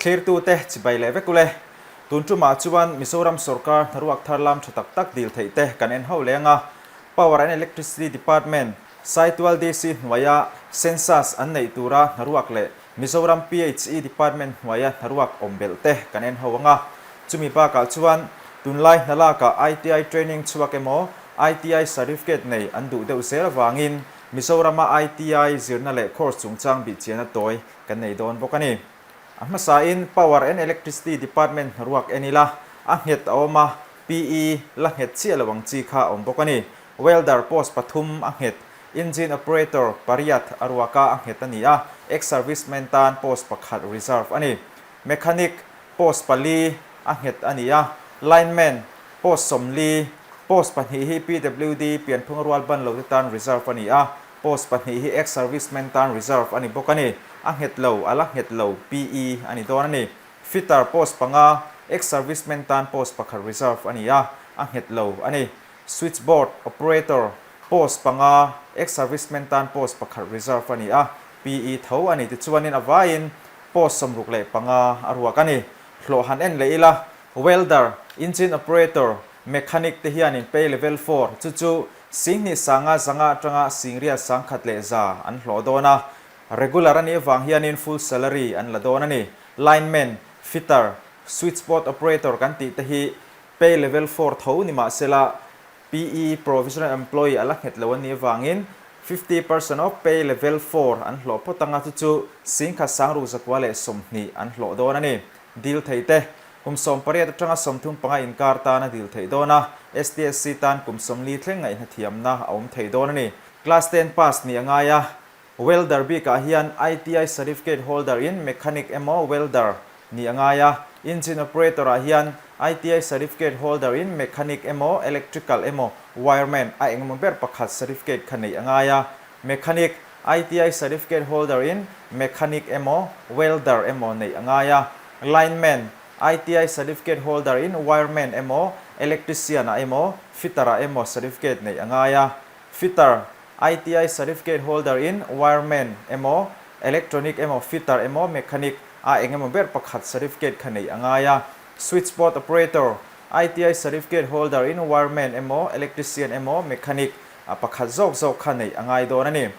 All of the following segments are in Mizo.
Thlirtute chibai leh vek ule. Tun tumah chuan Mizoram sorkar hnaruak thar lam tha tak tak dil theih te kan en ho leng a. Power and Electricity Department, Saitual DC hnuaia Census an neih tura hnaruak leh Mizoram PHE Department hnuaia hnaruak awm belh te kan en ho ang a. Chumi bakah chuan tunlai hna lakah ITI training chhuak emaw ITI certificate nei an duh deuh zel avangin Mizorama ITI zirna leh course chungchang bihchiana tawi kan nei dawn bawk a ni. A hmasain Power and Electricity Department hnaruak en ila, a nghet a awm a, PE la nghet chiah lo ang chi kha a awm bawk a ni. Welder post pathum a nghet, Engine Operator pariat a ruaka a nghet a ni a, Ex-Serviceman tan post pakhat reserve a ni. Mechanic post pali a nghet a ni a, Lineman post 40, post pahnih hi PWD pianphung rual ban lote tan reserve a ni a, Post pahnih hi ex-serviceman tan reserve a ni bawk a ni. A nghet lo, a la nghet lo, PE a ni dawn a ni. Fitter post panga, ex-serviceman tan post pakhat reserve a ni a, a nghet lo a ni. Switchboard operator post panga, ex-serviceman tan post pakhat reserve a ni a, PE tho a ni. Tichuanin a vaiin post 65 a ruak a ni. Hlawh han en leh ila, welder, engine operator, mechanic te hianin pay level four, chu chu 2000 500 atanga 8100 an hlawh dawn a, regular a nih avang hianin full salary an la dawn a ni. Lineman, fitter, switchboard operator kan tih te hi pay level four tho ni mahsela PE, provisional employee, a la nghet lo an nih avangin 50% of pay level four an hlawh phawt anga chu chu 1620 an hlawh dawn a ni. Dil thei te. Kum 18 atanga 35 inkar tan a dil theih dawn a, STSC tan kum 40 thleng ngaihna thiamna a awm thei dawn a ni. Class ten pass nih a ngai a, welder bikah hian ITI certificate holder in mechanic emaw welder nih a ngai a, engine operator ah hian ITI certificate holder in mechanic emaw electrical emaw wireman a engemaw ber pakhat certificate kha neih a ngai a, mechanic ITI certificate holder in mechanic emaw welder emaw neih a ngai a, lineman ITI certificate holder in wireman emaw, electrician ah emaw, fitter ah emaw certificate neih a ngai a. Fitter, ITI certificate holder in wireman emaw, electronic emaw, fitter emaw, mechanic ah eng emaw ber pakhat certificate kha neih a ngai a. Switchboard operator, ITI certificate holder in wireman emaw, electrician emaw, mechanic ah pakhat zawk zawk kha neih a ngai dawn a ni.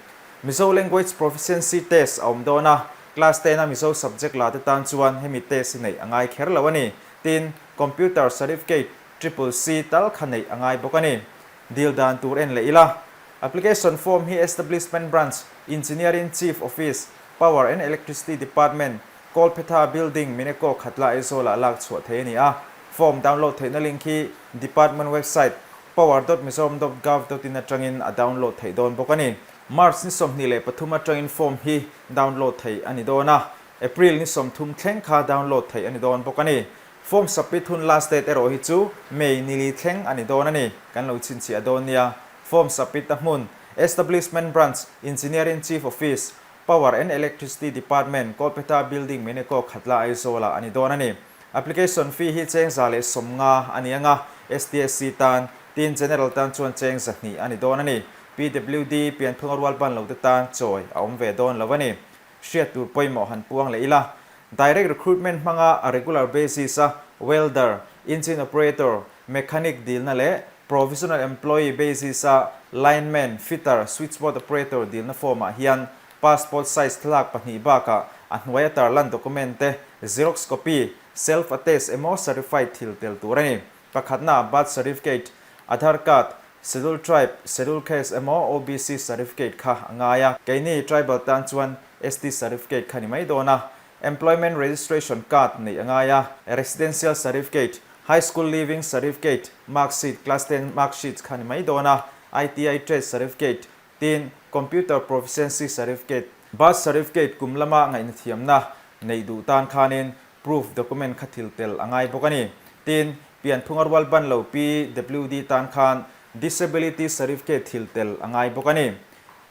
Mizo Language Proficiency Test a awm dawn a. Class ten a Mizo subject la te tan chuan hemi test hi neih a ngai kher lo a ni. Tin, Computer Certificate Triple C tal kha neih a ngai bawk a ni. Dil dan tur en leh ila. Application form hi Establishment Branch, Engineering Chief Office, Power and Electricity Department, Kawlphetha Building, Mineko Khatla Aizawlah lak chhuah theih a ni a. Form download theihna link hi Department website power dot mizoram dot gov dot in atangin a download theih dawn bawk a ni. March ni 23 atangin form hi download theih a ni dawn a, April ni 30 thleng kha download theih a ni dawn bawk a ni. Form submit hun last date erawh hi chu May ni li thleng a ni dawn a ni, kan lo chhinchhiah dawn nia. Form submit a hmun, Establishment Branch, Engineering Chief Office, Power and Electricity Department, Kawlphetha Building Meneko Khatla Aizawlah a ni dawn a ni. Application fee hi cheng 150 a ni ang a, STSC tan, tin General tan chuan cheng 200 a ni dawn a ni. PWD, pianphunga rual ban lote tan chawi a awm ve dawn lo a ni. Hriat tur pawimawh han puang leh ila. Direct recruitment hmanga a regular basis a welder, engine operator, mechanic dilna leh provisional employee basis a lineman, fitter, switchboard operator dilna form ah hian passport size thlalak pahnih bakah a hnuaia tarlan document te xerox copy, self attest emaw certified thil tel tur a ni. Pakhatna, birth certificate, Aadhaar card, Schedule Tribe, Schedule Caste emaw OBC certificate kha a ngai a, keini tribal tan chuan ST certificate kha ni mai dawn a, Employment Registration Card neih a ngai a, Residential Certificate, High School Leaving Certificate, Mark Sheet, Class ten Mark Sheets kha ni mai dawn a, ITI Trade Certificate, tin Computer Proficiency Certificate, Birth Certificate kum lama ngaihna thiamna neih duh tan khanin Proof document kha thil tel a ngai bawk a ni. Tin, pianphunga rual ban lo PWD tan khan Disability Certificate thil tel a ngai bawk a ni.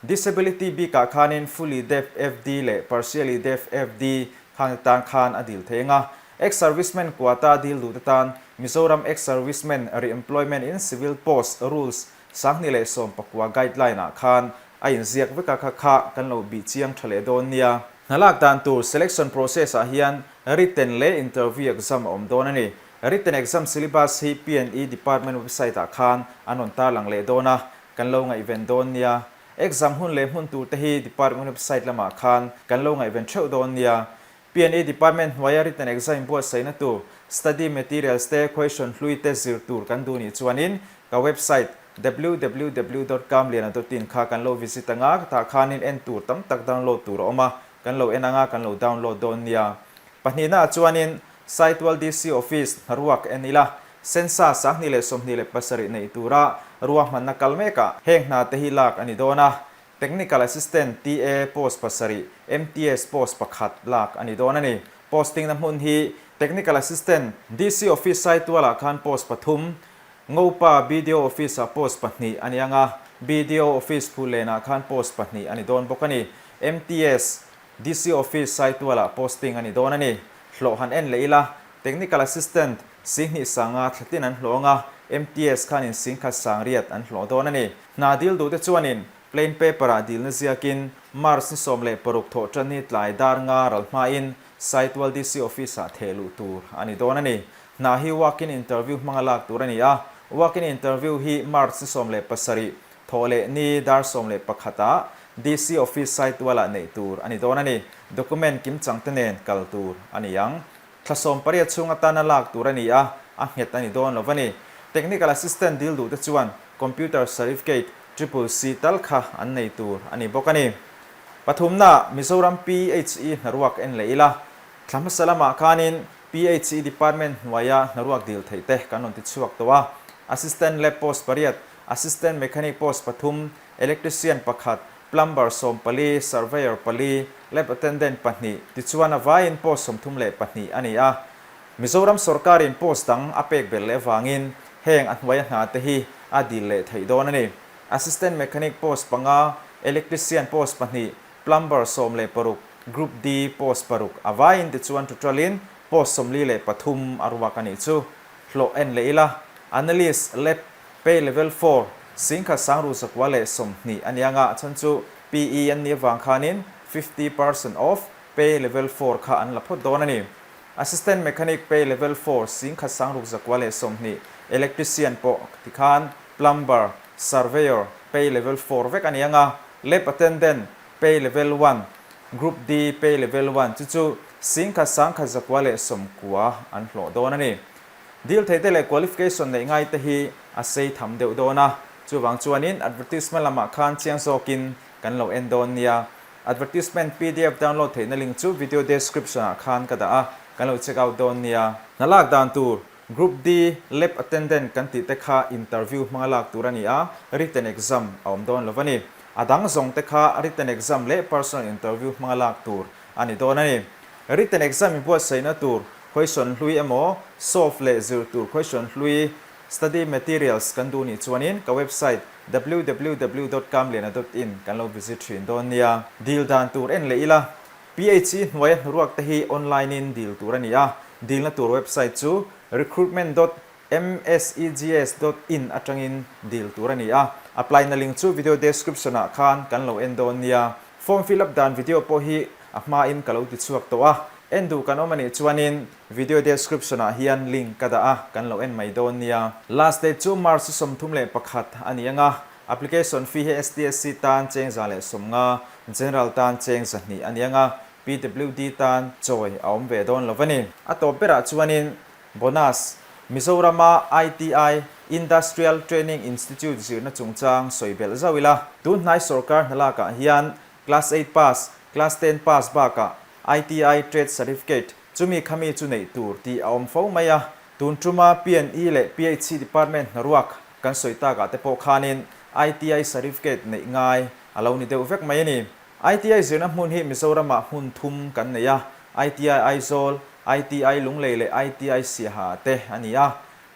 Disability bikah khanin Fully Deaf, FD, leh Partially Deaf, FD, khang te tan khan a dil thei ang a. Ex-servicemen quota dil duh te tan Mizoram Ex-servicemen Re-employment in Civil Post Rules 2019 guideline ah khan a inziak vek a kha kha kan lo bih chiang tha leh dawn nia. Hna lak dan tur selection process ah hian written leh interview exam a awm dawn a ni. Written exam syllabus hi PNE department website ah khan an rawn tarlang leh dawn a, kan lo ngaihven dawn nia. Exam hun leh hmun tur te hi department website lamah khan kan lo ngaihven theuh dawn nia. PNE department hnuaia written exam inbuatsaihna tur study materials te question hlui te zir tur kan duh nih chuanin ka website www dot kamliana dot in kha kan lo visit anga tah khanin en tur tam tak download tur a awm a, kan lo en anga kan lo download dawn nia. Pahnihna ah chuanin Saitual DC office hnaruak en ila sensa 2027 neih tura ruahmanna kal mekah heng hna te hi lak a ni dawn a, Technical Assistant, TA, post pasarih, MTS post pakhat lak a ni dawn a ni. Posting na hmun hi Technical Assistant, DC Office Saitualah khan post pathum, Ngopa BDO Office ah post pahnih a ni ang a, BDO Office Phuhlenah khan post pahnih a ni dawn bawk a ni. MTS, DC Office Saitualah posting a ni dawn a ni. Hlawh han en leh ila, Technical Assistant, Singhnih sanga thlatin an hlawh ang a, MTS khanin Singkhat sangriat an hlawh dawn a ni. Hna dil duhte chuanin plain paper-ah dilna ziakin March ni 16 thawh tan hi tlai dar nga ral hmain Saitual DC Office-ah theh luh tur a ni dawn a ni. Hna hi walk-in interview hmanga lak tur a ni a, walk-in interview hi March ni 17 thawh leh ni dar 11 ah DC Office Saitualah neih tur a ni dawn a ni. Document kimchang te nen kal tur a ni ang. Thla 18 chhung atana lak tur a ni a, a nghet a ni dawn lo va ni. Technical Assistant dil duhte chuan Computer Certificate Triple C tal kha an nei tur a ni bawk a ni. Pathumna, Mizoram PHE hnaruak en leh ila. Thla hmasa lamah khanin PHE Department hnuaia hnaruak dil theih te kan rawn ti chhuak tawh a. Assistant Lab Post pariat, Assistant Mechanic Post pathum, Electrician pakhat, Plumber 14, Surveyor pali, Lab Attendant pahnih, tichuan a vaiin post 32 a ni a. Mizoram sawrkarin post dang a pek belh leh avangin heng a hnuaia hna te hi a dil leh theih dawn a ni. Assistant Mechanic post panga, Electrician post pahnih, Plumber 16, Group D post paruk a vaiin tichuan total-in post 43 a ruak a nih chu. Hlawh en leh ila, Analyst, Lab, Pay level four, Singkhat sangru 120 a nia nga, chhan chu PE an nih avang khanin 50% off pay level four kha an la phawt dawn a ni. Assistant mechanic pay level four Singkhat sangruk 120, electrician pawh tikhan plumber, surveyor pay level four vek a nia nga, lab attendant pay level one, group D pay level one chu chu Singkhat sangkhat 190 an hlawh dawn a ni. Dil theih te leh qualification neih ngai te hi a sei tham deuh dawn a, chuvang chuanin advertisement lamah khan chiang zawkin kan lo en dawn nia. Advertisement pdf download theihna link chu video description ah khan ka dah a, kan lo check out dawn nia. Hna lak dan tur, Group D, Lab Attendant kan tih te kha interview hmanga lak tur a ni a, written exam a awm dawn lo a ni. A dang zawng te kha written exam leh personal interview hmanga lak tur a ni dawn a ni. Written exam inbuatsaihna tur Question hlui emaw, solve leh zir tur question hlui, study materials kan duh nih chuanin ka website www dot kamliana dot in kan lo visit thin dawn nia. Dil dan tur en leh ila, PHE hnuaia hnuruak te hi online in dil tur a ni a, dilna tur website chu recruitment dot msegs dot in atangin dil tur a ni a, apply na link chu video description ah khan kan lo en dawn nia. Form fill up dan video pawh hi a hmain ka lo ti chhuak tawh a, en duh kan awm a nih chuanin video description ah hian link ka dah a, kan lo en mai dawn nia. Last date chu March 31 a ni ang a, application fee hi STSC tan cheng 150, General tan cheng 200 a ni ang a, PWD tan chawi a awm ve dawn lo a ni. A tawp berah chuanin Bonus, Mizorama ITI, Industrial Training Institute zirna chungchang sawi belh zauh ila. Tun hnai sawrkar hna lakah hian Class eight pass, Class ten pass bakah ITI Trade Certificate chumi khami chu neih tur tih a awm fo mai a. Tun tuma PNE leh PHC Department hnaruak kan sawi takah te pawh khanin ITI Certificate neih ngai a lo ni deuh vek mai a ni. ITI zirna hmun hi Mizoramah hmun thum kan nei a, ITI Aizawl, ITI Lunglei leh ITI Siaha te a ni a.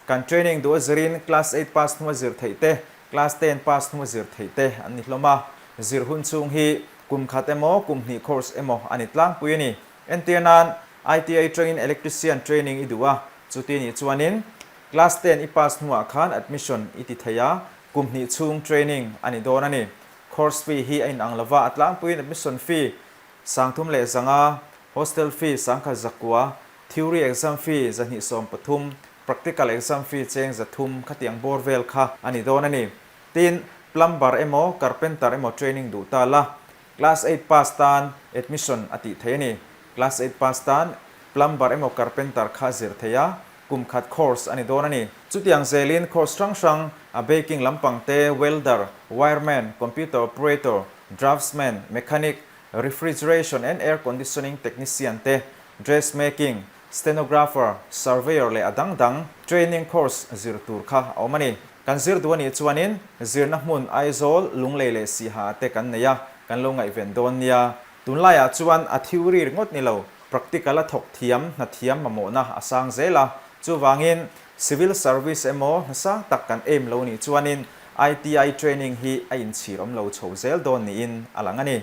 Kan training duh a zirin Class eight pass hnua zir theih te, Class ten pass hnua zir theih te an ni hlawm a. Zir hun chhung hi kum khat emaw kum hnih course emaw a ni tlangpui a ni. Entir nan ITI atangin Electrician training i duh a, chuti nih chuanin Class ten i pass hnuah khan admission i ti thei a, kum hnih chhung training a ni dawn a ni. Course fee hi a inang lova, a tlangpuiin admission fee. 3500, hostel fee 1100, theory exam fee 230, practical exam fee cheng 300 khatiang bawr vel kha a ni dawn a ni. Tin, plumber emaw carpenter emaw training duh ta la, Class eight pass tan admission a tih theih a ni. Class eight pass tan plumber emaw carpenter kha zir theih a, kum khat course a ni dawn a ni. Chutiang zelin course hrang hrang a baking lampang te, welder, wireman, computer operator, draftsman, mechanic, refrigeration and air conditioning technician te, dressmaking, stenographer, surveyor leh a dang dang training course zir tur kha a awm a ni. Kan zir duh a nih chuanin zirna hmun Aizawl, Lunglei leh Siha te kan nei a, kan lo ngaihven dawn nia. Tunlaiah chuan a theory ringawt ni lo, practical a thawk thiam, hna thiam mamawhna a sang zel a. Chuvangin civil service emaw hna sang tak kan aim lo nih chuanin ITI training hi a inchhir awm lo chho zel dawn niin a lang a ni.